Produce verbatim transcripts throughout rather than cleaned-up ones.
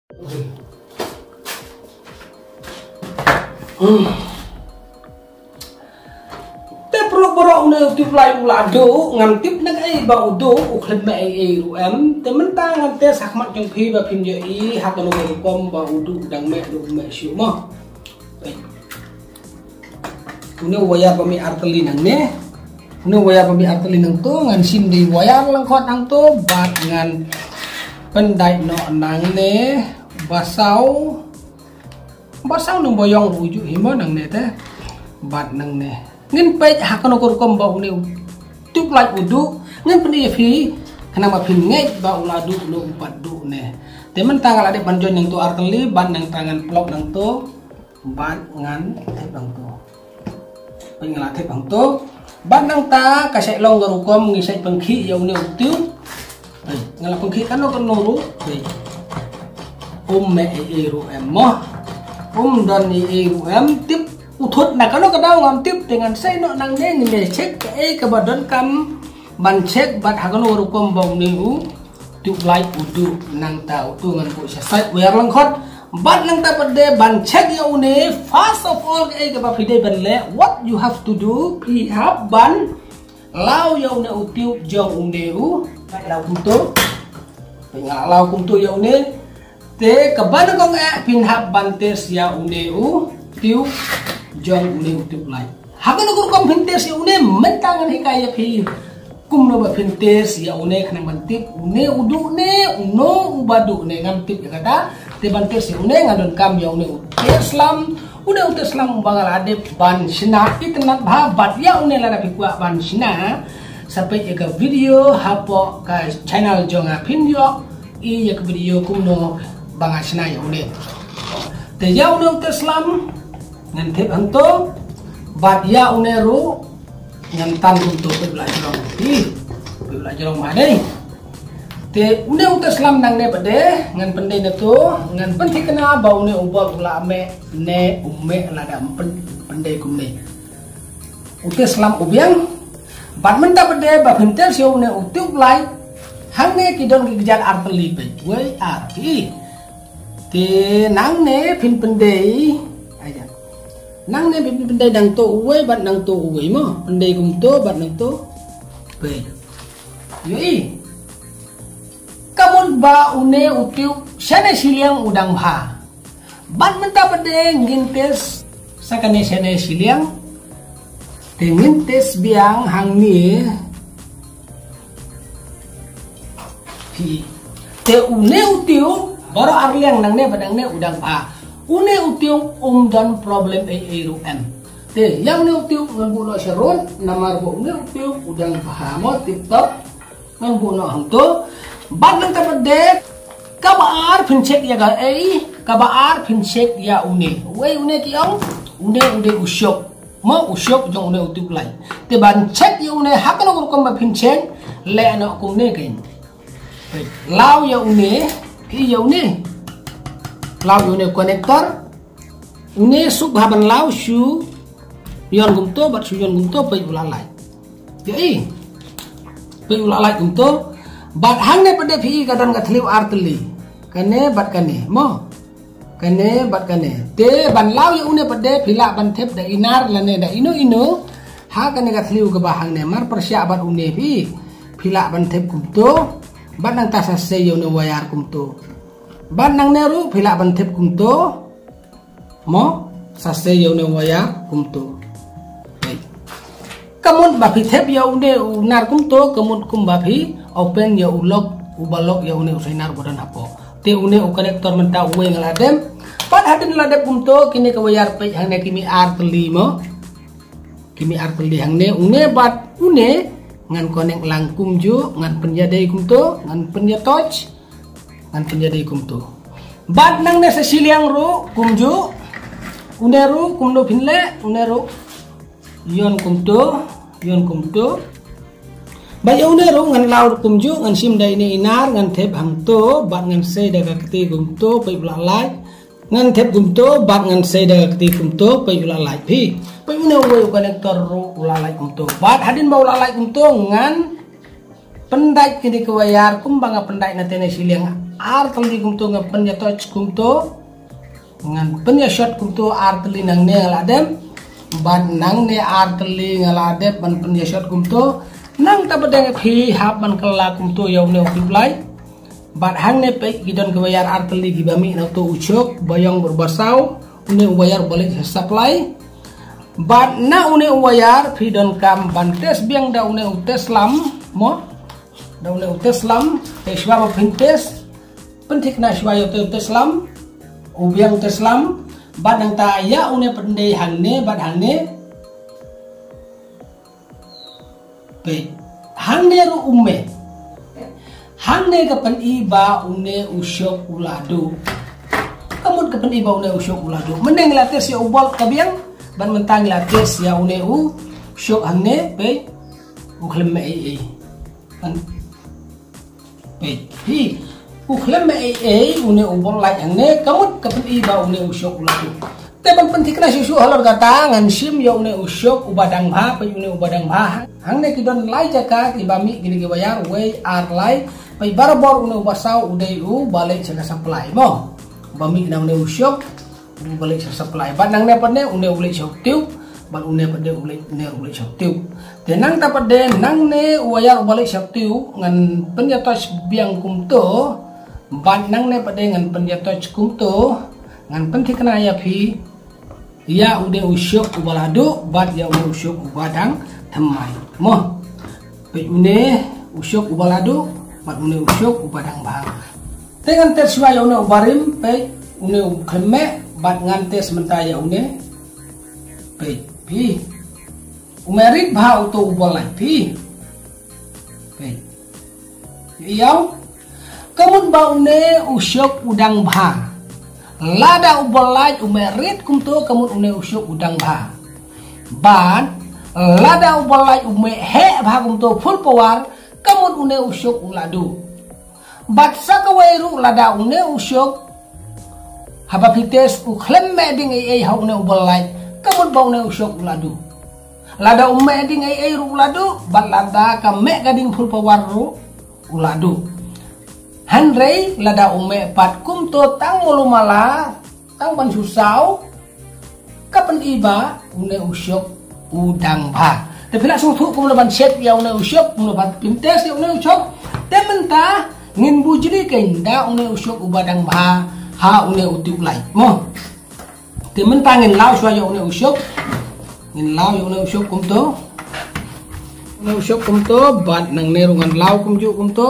Te pyrshah baroh une u tube light u la duh, ngam tip nang ei ba u duh, u khlem meh ei ei ruh em. Te mynta ngan test ha khmat jong phi ba phin ïohi ha kano ka rukom ba u duh dang meh, duh meh shuh mo. Une u wire ba mih artylli nangne. Une u wire ba mih artylli nangto, ngan shim da i wire lyngkhot nangto bad ngan pyndait noh nangne ba saw. Ba saw nang ba ïong ruh u juh hi mo nangne te. Bad nangne ngin peit ha kano ka rukom ba une u tube light u duh. Ngan pyni ïa phi khnang ba phin ngeit ba u la duh, u la duh ne. Te mynta nga la dep ban join nangto artylli bad nangta ngan plug nangto bad ngan thep nangto. Peit nga la thep hangto. Bad nangta ka shait long ka rukom ngi shait pynkhih ïa une u tube. Peit nga la pynkhih kano kano ruh. Peit. Um meh ei ei ruh em mo. Um don ei ei ruh em, tip u thut na kano ka daw ngam tip, te ngan sei noh nangne, ngin ïa check kaei kaba donkam ban check bad ha kano ka rukom ba une u tube light u duh. Nangta uto ngan buh sha side wire lyngkhot. Bad nangta pat de ban check ïa une, first of all kaei kaba phi dei ban leh, what you have to do, phi hap ban law ïa une u tube jong une u, law kumto. Peit nga la law kumto ïa une. Te kaba nyngkong eh phin hap ban test ïa une u tube jong une u tube light. Ha kano ka rukom phin test ïa une, mynta ngan hikai ïa phi kumno ba phin test ïa une khnang ban tip une u duh ne, uno uba duh ne, ngam tip ïa kata. Te ban test ïa une nga donkam ïa une u test lamp. Une u test lamp uba nga la dep ban shna itynnad bha, bad ïa une lada phi kwah ban shna sa peit ïa ka video hapoh ka channel jong nga, phin ïohi ïa ka video kumno ba nga shna ïa une. Te ïa une u test lamp ngan thep hangto, bad ïa une ruh ngan tan kumto, peit u la jrong. Ih, peit u la jrong ma dei. Te une u test lamp nangne pat de ngan pyndei na to, ngan pynthikna ba une u bulb u la meh ne um meh lada pyn-, pyndei kumne. U test lamp u biang. Bad mynta pat de ba phin test ïa une u tube light, hangne ki don ki kjat artylli, peit, wei ar ki. Te nangne phin pyndei, aja. Nangne phin pyndei nangto uwei bad nangto uwei mo. Pyndei kumto bad nangto. Peit. Ïohi. Ka mut ba une u tube shane shiliang u dang bha. Bad mynta pat de ngin test sa kane shane shiliang. Te ngin test biang hangne. Phi. Te une u tube, baroh ar liang nangne bad nangne u dang bha. Une u tube um don problem ei ei ruh em. Te ïa une u tube ngan buh noh sharud, namar ba une u tube u dang bha mo, tip top. Ngan buh noh hangto. Bad nangta pat de kaba ar phin check ïa kaei, kaba ar phin check ïa une. Wei une ki ong, une u dei u shock. Mo, u shock jong une u tube light. Te ban check ïa une ha kano ka rukom ba phin check, leh noh kumne kein. Law ïa une, phi ïa une. Law ïa une connector. Une suk ha ban law shu ïon kumto bad shu ïon kumto, peit u la light. Ïohi. Peit u la light kumto. Bad hangne pat de phi ka don ka thliew artylli. Kane bad kane. Mo. Kane bad kane. Te ban law ïa une pat de phi lah ban thep da i nar lane da ino ino. Ha kane ka thliew kaba hangne mar pyrshah bad une phi. Phi lah ban thep kumto. Bad nangta sa sei ïa une wire kumto. Bad nangne ruh phi lah ban thep kumto. Mo, sa sei ïa une wire kumto. Ka mut ba phi thep ïa une u nar kumto, ka mut kumba phi open ïa u lock, uba lock ïa une u sainar ba don hapoh. Te une u connector mynta uwei nga la dep. Bad hadien la dep kumto, kine ka wire, peit hangne ki mih artylli mo. Ki mih artylli hangne, une bad une ngan connect lang kumjuh, ngan pynïadei kumto, ngan pynïatouch. Ngan pynïadei kumto. Bad nangne sa shiliang ruh kumjuh. Une ruh kumno phin leh, une ruh. Ïon kumto, ïon kumto. Bad ïa une ruh ngan law kumjuh, ngan shim da ine i nar, ngan thep hangto bad ngan sei da ka kti kumto, peit u la light. Ngan thep kumto bad ngan sei da ka kti kumto, peit u la light phi. Peit une uwei u connector ruh u la light kumto. Bad hadien ba u la light kumto ngan pyndait kine ki wire kumba nga pyndait na tene shiliang. Ar tylli kumto nga pynïatouch kumto. Ngan pynïashot kumto ar tylli nangne nga la dep. Bad nangne ar tylli nga la dep ban pynïashot kumto. Nangta pat de nga phi hap ban kylla kumto ïa une u tube light. Bad hangne peit ki don ki wire ar tylli kiba mih na uto u shock, ba ïong bad ba saw, une u wire uba leit sha supply. Bad na une u wire phi donkam ban test biang da une u test lamp, mo? Da une u test lamp, te shuwa ba phin test, pynthikna shuwa ïa uto u test lamp, u biang u test lamp, bad nangta ïa une pyndei hangne, bad hangne, peit. Hangne ruh um mih. Hangne ka pyni ba une u shock u la duh. Ka mut ka pyni ba une u shock u la duh. Mynne ngi la test ïa u bulb ka biang, bad mynta ngi la test ïa une u shock hangne, peit. U khlem mih ei ei. Kan. Peit, phi. U khlem mih ei ei, une u bulb light hangne, ka mut ka pyni ba une u shock u la duh. Te ban pynthikna shuh shuh halor kata, ngan shim ïa une u shock uba dang bha, peit une uba dang bha. Hangne ki don lai jaka kiba mih kine ki wire, wei, ar, lai, peit barabor une uba saw u dei uba leit sha ka supply, mo. Uba mih na une u shock, uba leit sha supply. Bad nangne pat ne, une u leit sha u tube, bad une pat ne u leit, une u leit sha u tube. Te nangta pat de, nangne u wire uba leit sha u tube, ngan pynïatouch biang kumto, bad nangne pat de ngan pynïatouch kumto, ngan pynthikna ïa phi, ïa u dei u shock uba la duh, bad ïa u dei u shock uba dang thymmai. Mo. Peit une u shock uba la duh, bad une u shock uba dang bha. Te ngan test shuwa ïa une uba rim, peit une u khlem mih, bad ngan test mynta ïa une. Peit, phi. U mih rit bha uto u bulb light, phi. Peit. Ïa. Ka mut ba une u shock u dang bha. Lada u bulb light u mih rit kumto ka mut une u shock u dang bha. Bad lada u bulb light u mih heh bha kumto full power ka mut une u shock u la duh. Bad sa kawei ruh lada une u shock haba phi test u khlem mih ding ei ei ha une u bulb light ka mut ba une u shock u la duh. Lada um mih ding ei ei ruh u la duh, bad lada ka mih ka ding full power ruh u la duh. Hynrei lada um mih pat kumto tang malu mala, tang ban shu saw, ka pyni ba une u shock u dang bha. Te phi lah sngewthuh kumno ban check ïa une u shock, kumno ban pynthikna ïa une u shock. Te mynta ngin bujli kein da une u shock uba dang bha ha une u tube light. Mo. Te mynta ngin law shuwa ïa une u shock. Ngin law ïa une u shock kumto. Une u shock kumto, bad nangne ruh ngan law kumjuh kumto.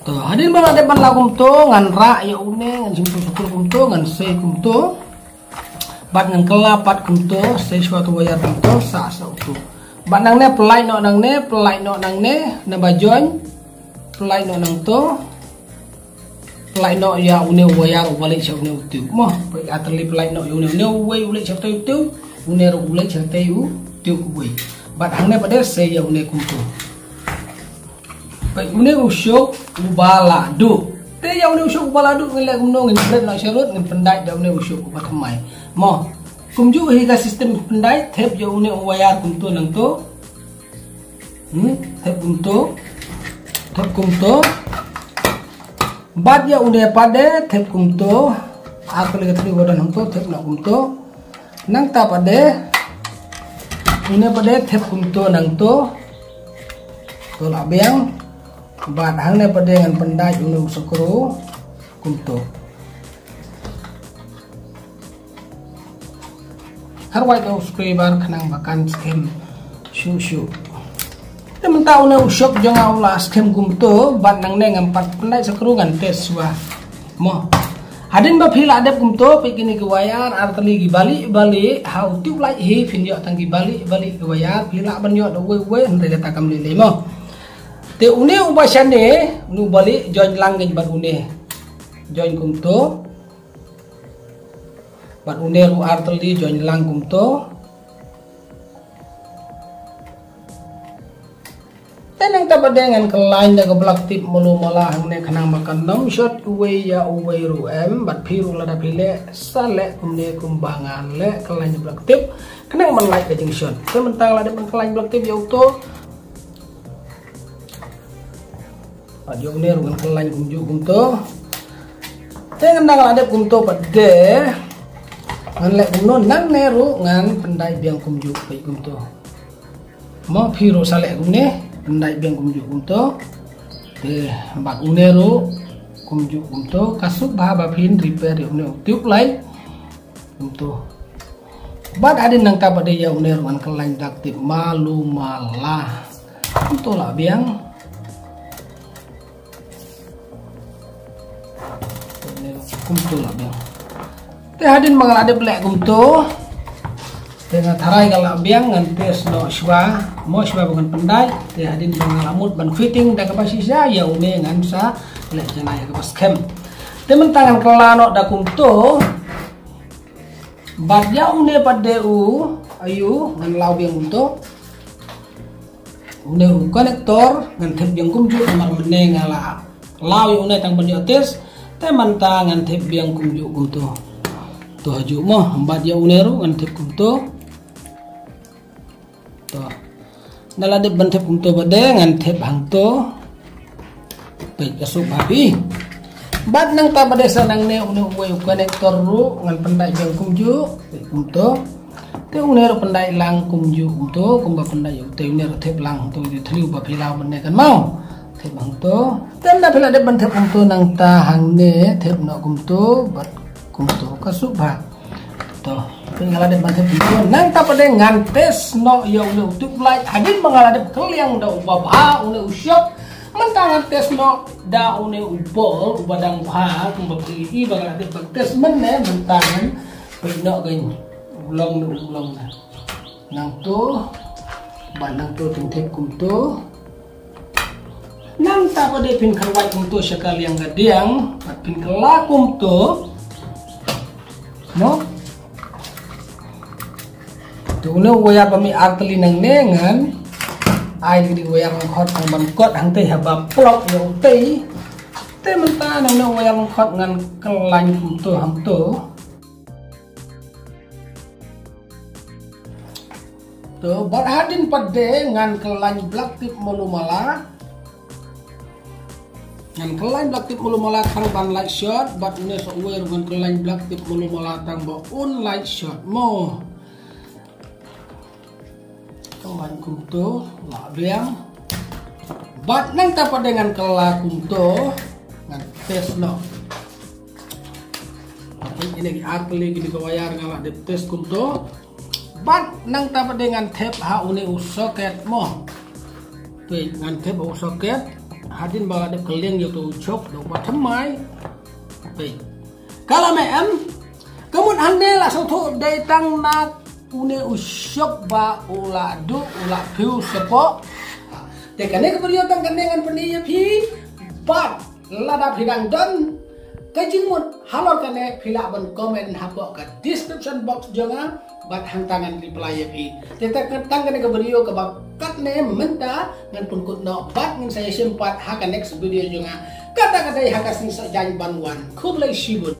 To, hadien ba la dep ban law kumto, ngan rah ïa une, ngan shim tu sykur kumto, ngan sei kumto. Bad ngan kylla pat kumto, sei shuwa tu wire kumto, sa sa uto. Bad nangne pynlait noh nangne, pynlait noh nangne, naba join. Pynlait noh nangto. Pynlait noh ïa une u wire uba leit sha une u tube. Mo, pynlait, pynlait noh ïa une, une uwei u leit sha u tube. Une ruh u leit sha u tube uwei. Bad hangne pat de sei ïa une kumto. Peit une u shock uba la duh. Te ïa une u shock uba la duh ngin leh kumno, ngin bret noh sharud, ngin pyndait da une u shock uba thymmai. Mo, kumjuh hi ka system pyndait, thep ïa une u wire kumto nangto. Hmm, thep kumto. Thep kumto. Bad ïa une pat de, thep kumto. Ar tylli ka thep kumto, thep noh kumto. Nangta pat de. Une pat de, thep kumto nangto. To la biang. Bad hangne pat de ngan pyndait une u screw kumto. Hynrei to screw bar khnang ba kan skhem shuh shuh. Te mynta une u shock jong nga u la skhem kumto, bad nangne ngam pat pyndait screw, ngan test shuwa. Mo. Hadien ba phi la dep kumto, peit kine ki wire ar tylli kiba lieh ba lieh, ha u tube light hi phin ïoh tang kiba lieh ba lieh ki wire, phi lah ban ïoh da uwei uwei, hynrei kata kam lei lei mo. Te une uba shane, une uba lieh, join lang kein bad une. Join kumto. Bad une ruh ar tylli join lang kumto. Te nangta pat de ngan kylla da ka black tape malu mala hangne khnang ba kan ym short uwei ïa uwei ruh em, bad phi ruh lada phi leh sa leh kumne kumba nga leh, kylla da black tape khnang ban lait ka jingshort. Te mynta la dep ban kylla black tape ïa uto. Pat ïa une ruh ngan khlaiñ kumjuh kumto. Te ngan dang la dep kumto pat de. Ngan leh kumno nangne ruh ngan pyndait biang kumjuh peit kumto. Mo phi ruh sa leh kumne pyndait biang kumjuh kumto. Te bad une ruh kumjuh kumto ka suk bha ba phin repair ïa une u tube light. Kumto. Bad hadien nangta pat de ïa une ruh ngan khlaiñ dak tip malu mala. Kumto la biang. Kumto la biang. Te hadien ba nga la dep leh kumto. Te nga tharai ka la biang ngan test noh shuwa. Mo shuwa ba ngan pyndait. Te hadien ba nga la mut ban fitting da kaba shisha ïa une ngan sa leh janai kaba skhem. Te mynta ngan kylla noh da kumto. Bad ïa une pat de u ayu ngan law biang kumto. Une u connector ngan thep biang kumjuh namar mynne nga la law ïa une tang ban ïoh test. Te mynta ngan thep biang kumjuh kumto. To hajuh mo bad ïa une ruh ngan thep kumto. To. Na la dep ban thep kumto pat de ngan thep hangto. Peit ka suk bha phi. Bad nangta pat de sa nangne une uwei u connector ruh ngan pyndait biang kumjuh. Peit kumto. Te une ruh pyndait lang kumjuh kumto kumba pyndait ïa ute une ruh thep lang hangto ïa thliew ba phi law mynne kan mau. Thep hangto. Te na phi la dep ban thep kumto nangta hangne thep noh kumto bad kumto ka suk bha. To, phi nga la dep ban thep kumto. Nangta pat de ngan test noh ïa une u tube light. Hadien ba nga la dep kylliang da uba bha une u shock. Mynta ngan test noh da une u bulb uba dang bha kumba phi i ba nga la dep ban test mynne mynta ngan peit noh kein u long ne um long ne. Nangto bad nangto tang thep kumto. Nangta pat de phin kharwai kumto sha ka liang ka diang bad phin kylla kumto. Mo. To une u wire ba mih ar tylli nangne ngan ai kane ka wire lyngkhot tang ban kot hangtei haba plug ïa utei. Te mynta na une u wire lyngkhot ngan khlaiñ kumto hangto. To bad hadien pat de ngan khlaiñ black tip malu mala. Ngan khlaiñ black tip malu mala tang ban light short bad une sa uwei ruh ngan khlaiñ black tip malu mala tang ba un light short mo. Khlaiñ kumto la biang. Bad nangta pat de ngan kylla kumto ngan test noh. Peit ine ki ar tylli kine ka wire nga la dep test kumto. Bad nangta pat de ngan thep ha une u socket mo. Peit ngan thep ha u socket. Hadien ba la dep kylliang ïa uto u shock da uba thymmai. Peit. Ka la mih em. Ka mut hangne la sngewthuh dei tang na une u shock ba u la duh u la fuse shapoh. Te kane ka video tang kane ngan pyni ïa phi. Bad lada phi dang don ka jingmut halor kane phi lah ban comment hapoh ka description box jong nga bad hangta ngan reply ïa phi. Te tang tang kane ka video kaba katne mynta ngan pynkut noh bad ngin sa ïashem pat ha ka next video jong nga. Kata ka dei ha ka sngi Saitjaiñ ban wan. Khublei shibun.